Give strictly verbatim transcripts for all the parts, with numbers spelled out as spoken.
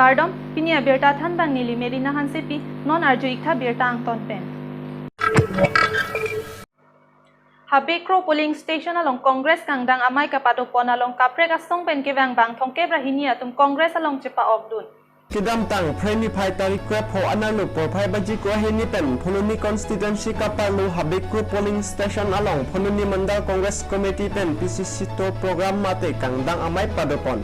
Kardom, pini abirta thanbang neli Merina Hansepi, non arju-ik tha birta angton pen. Habekro polling station along Congress kangdang amei kapadopon along kaprek asong pen kevang bang thomkep ra hini atum Congress along chepa-okdun. Kedamtang Phre niphai tarik krepho anerlo porphai baji ko ahini pen Phuloni constituency kaparlo Habekro polling station along Phuloni Mandal Congress Committee pen P C C tour program mate kangdang amei padopon.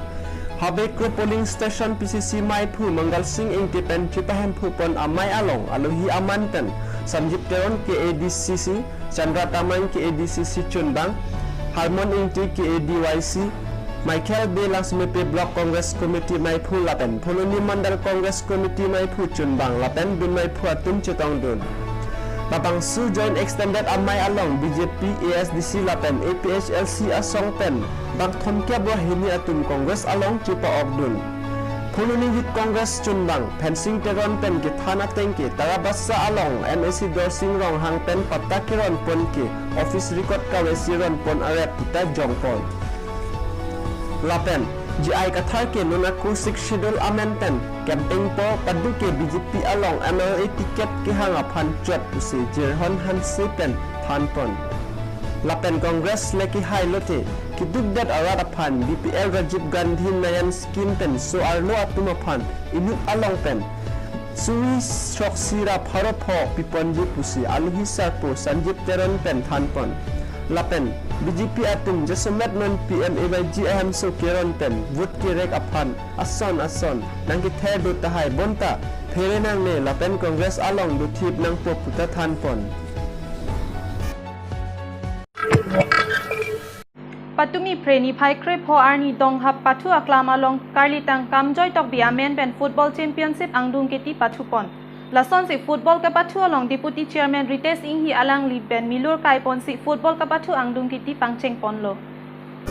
Habekro polling station P C C meiphu Mangal Sing Ingti pen chepahemphupon amei along alohi amen pen Sanjib Teron K A D C C, Chandra Tamang K A D C C chunbang, Harmon Ingti K A D Y C, Michael Bey Langsmipi Block Congress Committee meiphu lapen Phuloni Mandal Congress Committee meiphu chunbang lapen dun meiphu atum chetongdun. Labangso joint extended amei along B J P, A S D C lapen A P H L C asong pen bang thomkep ra hini atum Congress along chepa-okdun. Phuloni Youth Congress chunbang Phensing Teron pen kethan ateng ke Tarabasa along M A C Dorsing Ronghang pen patta keronpon ke office record kavesi ronpon arep puta jongpon. Lapen J I Kathar ke non ako Sixth Schedule amen pen campaign po, padu ke B J P along M L A ticket kehang aphan chot pusi Jirhon Hanse pen thanpon. Lapen Congress le kehai lote kedukdet arat aphan B P L Rajiv Gandhi Nayan scheme pen so-arlo atum aphan inut along pen suri throksi ra pharo pho piponji pusi alohi sarpo Sanjib Teron pen thanpon. Lapen B J P atum jasemet non P M A Y G ahemso keron pen vote kerek aphan ason ason nangkether do tahai, bonta phere nangne lapen Congress along dothip nangpo puta thanpon. Patumi Phre niphai krepho arni donghap pathu aklam along karlitang Kamjoy Tokbi amen pen football championship angdung kiti pathupon. Lasonsi football kapathu along Deputy Chairman Ritesh Inghi alangli pen milur kaiponsi football kapathu angdung kiti pangchengponlo.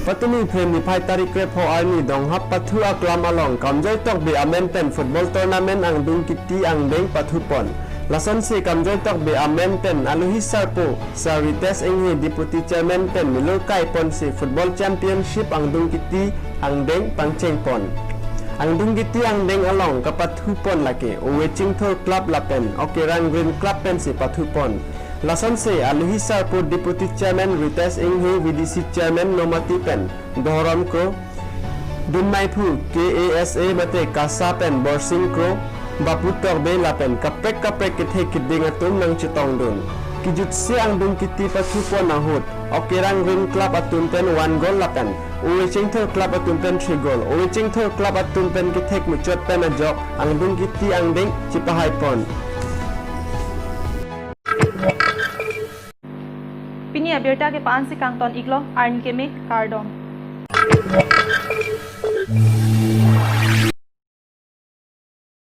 Patumi Phre niphai tarik krepho arni donghap pathu aklam along Kamjoy Tokbi amen pen football tournament angdung kiti angdeng pathupon. Lasonsi Kamjoy Tokbi amen pen alohi sarpo Sir Ritesh Inghi Deputy Chairman pen milur kaiponsi football championship angdung kiti angdeng pangchengpon. Angdung kiti angdeng along kapathupon lake Owe Chingthur Club lapen Okerang Green Club pensi pathupon. Lasonsi alohi sarpo Deputy Chairman Ritesh Inghi, V D C Chairman Nomati pen Dhorom Kro, dun meiphu K A S A mate KASA pen Borsing Kro, Bapu Tokbi lapen kaprek kaprek kethek keding atum nangchetongdun. Kejutsi angdung kiti pathupon ahut Okerang Green Club atum pen one goal lapen Owe Chingthur Club atum pen three goal. Owe Chingthur Club atum pen kethek muchot pen ajok angdung kiti angdeng chepahaipon. Pini abirta ke pa-ansi kangton-iklo, arni keme, kardom.